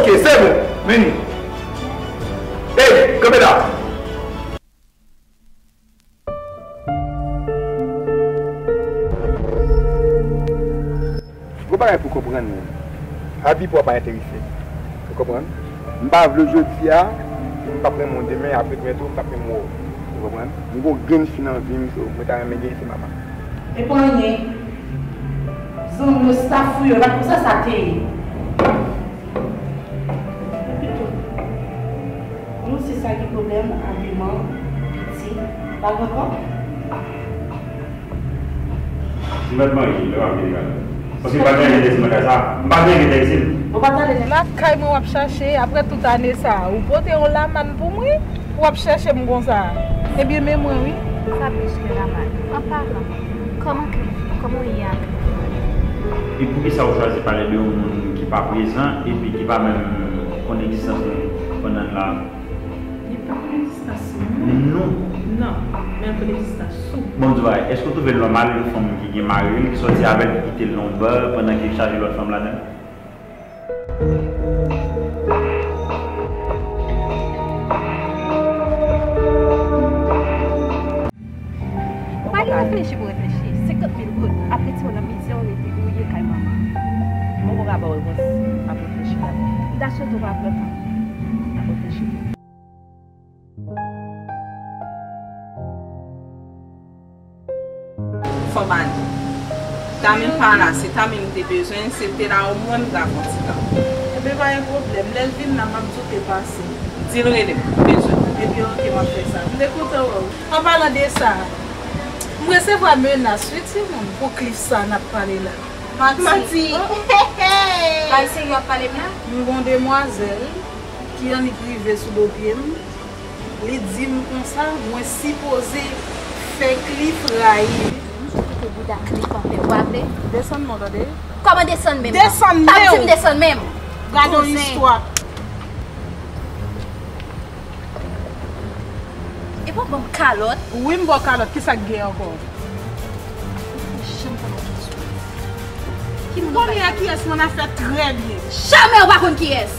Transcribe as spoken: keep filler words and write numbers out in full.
Ok, se bon, vini. Ey, kanpe la. Gon bagay pou konprann, men avi pa w pa enterese. Ou konprann? M pa vle w jodi a, m p ap renmen w demen, apre demen tou, m p ap renmen w wè w. Ou konprann? M gon grenn fi nan vi m, so mwen ta renmen gen se mama. E pa anyen. Zanmi yo, staff ou yo la, konsa sa te ye. Epi tou, nou se sa ki pwoblèm abiman, piti, pa gen kòb. Si m pa t manje, lè w ap vin la. Paske m pa t manje tèks nan kay sa. M pa t manje tèks. Ou pa t ale nan lakay mwen w ap chache, apre tout ane sa, ou pote yon lamann pou mwen, w ap chache m konsa. Ebyen, men mwen, wi. Sa plis ke lamann. An palan, kòman Cliff, kòman w ye ak Cliff? E poukisa w chwazi pale de yon moun ki pa prezan epi ki pa menm konn egzistans nou pandan n la? Li pa konn egzistans nou. Nou? Non, men l konn egzistans ou. Bon, m di w bagay, èske w twouve l nòmal yon fanm ki gen mari l, ki sòti avè l, ki kite l nan yon ba pandan ke l chaje lòt fanm ladan l? Pa gen reflechi pou reflechi. Senkant mil goud, apre ti moun nan mizè, ou rete, ou ye kay manman. Mwen poko ka ba w repons, m ap reflechi dabò. M ta swete w pa pran tan. M ap reflechi. Fò m ale. Tami m pa la, si Tami m te bezwen, si l te la omwen m ta fè yon ti tan. Enben, pa gen pwoblèm. Lè l vin la, m ap di w te pase. Di l rele m, m bezwen l. Ebyen, oke, m ap fè sa. M te kontan wè w. An palan de sa, m resevwa menas, wi, timoun, pou Cliff sa n ap pale la. Manti. Manti. Bagay serye w ap pale m la? M gon demwazèl ki annik rive sou do pye m. Li di m konsa, mwen sipoze fè Cliff rayi m. M sot kite bouda Cliff anpè, ou pa vle? Desann men w, tande. Kòman desann men m nan? Desann men w. Pa di m desann men m. Gade yon istwa. Epi w ap ban m kalòt. Wi, m ba w kalòt. Kisa k gen ankò? Ou janm pa konn kiyès ou ye. Ki moun ou pale? Konnen a kiyès mwen ap fè trè byen. Jamè ou pa konn kiyès.